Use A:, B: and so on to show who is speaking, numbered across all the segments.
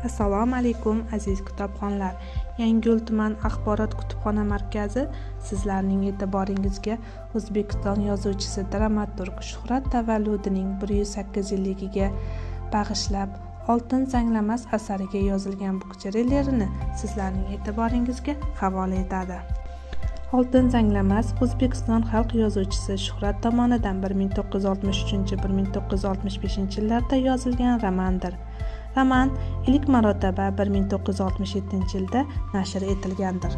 A: Assalomu alaykum, aziz kitobxonlar. Yangiyo'l tuman axborot kutubxona markazi sizlarning e'tiboringizga O'zbekiston yozuvchisi, dramaturg Shuhrat tavalludining 108 yilligiga bag'ishlab "Oltin zanglamas" asariga yozilgan buktreylerini sizlarning e'tiboringizga havola etadi. "Oltin zanglamas" O'zbekiston xalq yozuvchisi Shuhrat tomonidan 1963-1965 yillarda yozilgan romandir. Roman ilk marotaba 1967-yilda nashr etilgandir.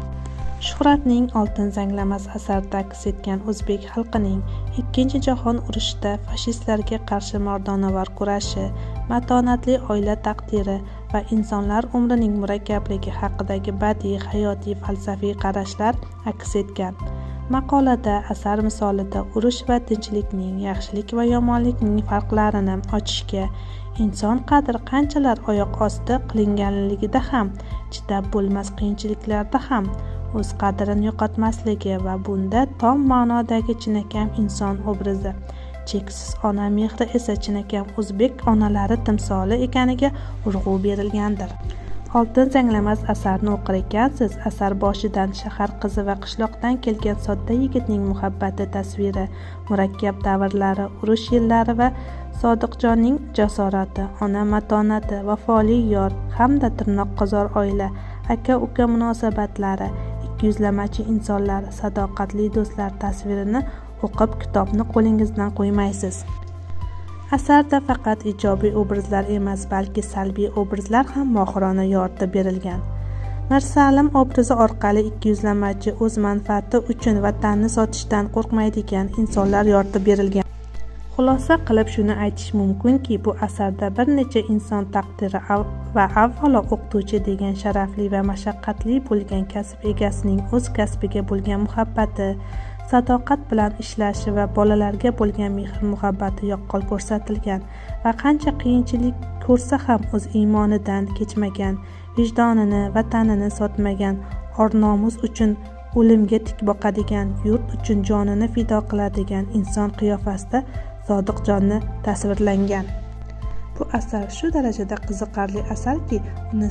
A: Shuhratning "Oltin zanglamas" asarida aks etgan o'zbek xalqining Ikkinchi jahon urushida fashistlarga qarshi mardonavor kurashi, matonatli oila taqdiri va insonlar umrining murakkabligi haqidagi badiiy, hayotiy, falsafiy qarashlar aks etgan. Maqolada asar misolida urush va tinchlikning, yaxshilik va yomonlikning farqlarini ochishga, inson qadri qanchalar oyoq osti qilinganligida ham, chidab bo'lmas qiyinchiliklarda ham o'z qadrini yo'qotmasligi va bunda tom ma'nodagi chinakam inson obrazi, cheksiz ona mehri esa chinakam o'zbek onalari timsoli ekaniga urg'u berilgandir. "Oltin zanglamas" asarini o'qir ekansiz, asar boshidan shahar qizi va qishloqdan kelgan sodda yigitning muhabbati tasviri, murakkab davrlari, urush yillari va Sodiqjonning jasorati, ona matonati, vafoli yor hamda tirnoqqazor oila, aka-uka munosabatlari, ikkiyuzlamachi insonlar, sadoqatli do'stlar tasvirini o'qib, kitobni qo'lingizdan qo'ymaysiz. Asarda faqat ijobiy obrazlar emas, balki salbiy obrazlar ham mohirona yoritib berilgan. Mirsalim obrazi orqali ikkiyuzlamachi, o'z manfaati uchun vatanni sotishdan qo'rqmaydigan insonlar yoritib berilgan. Xulosa qilib shuni aytish mumkinki, bu asarda bir necha inson taqdiri va avvalo o'qituvchi degan sharafli va mashaqqatli bo'lgan kasb egasining o'z kasbiga bo'lgan muhabbati, sadoqat bilan ishlashi va bolalarga bo'lgan mehr-muhabbati yaqqol ko'rsatilgan va qancha qiyinchilik ko'rsa ham o'z iymonidan kechmagan, vijdonini, vatanini sotmagan, or-nomus uchun o'limga tik boqadigan, yurt uchun jonini fido qiladigan inson qiyofasida Sodiqjonni tasvirlangan. Bu asar shu darajada qiziqarli asarki, uni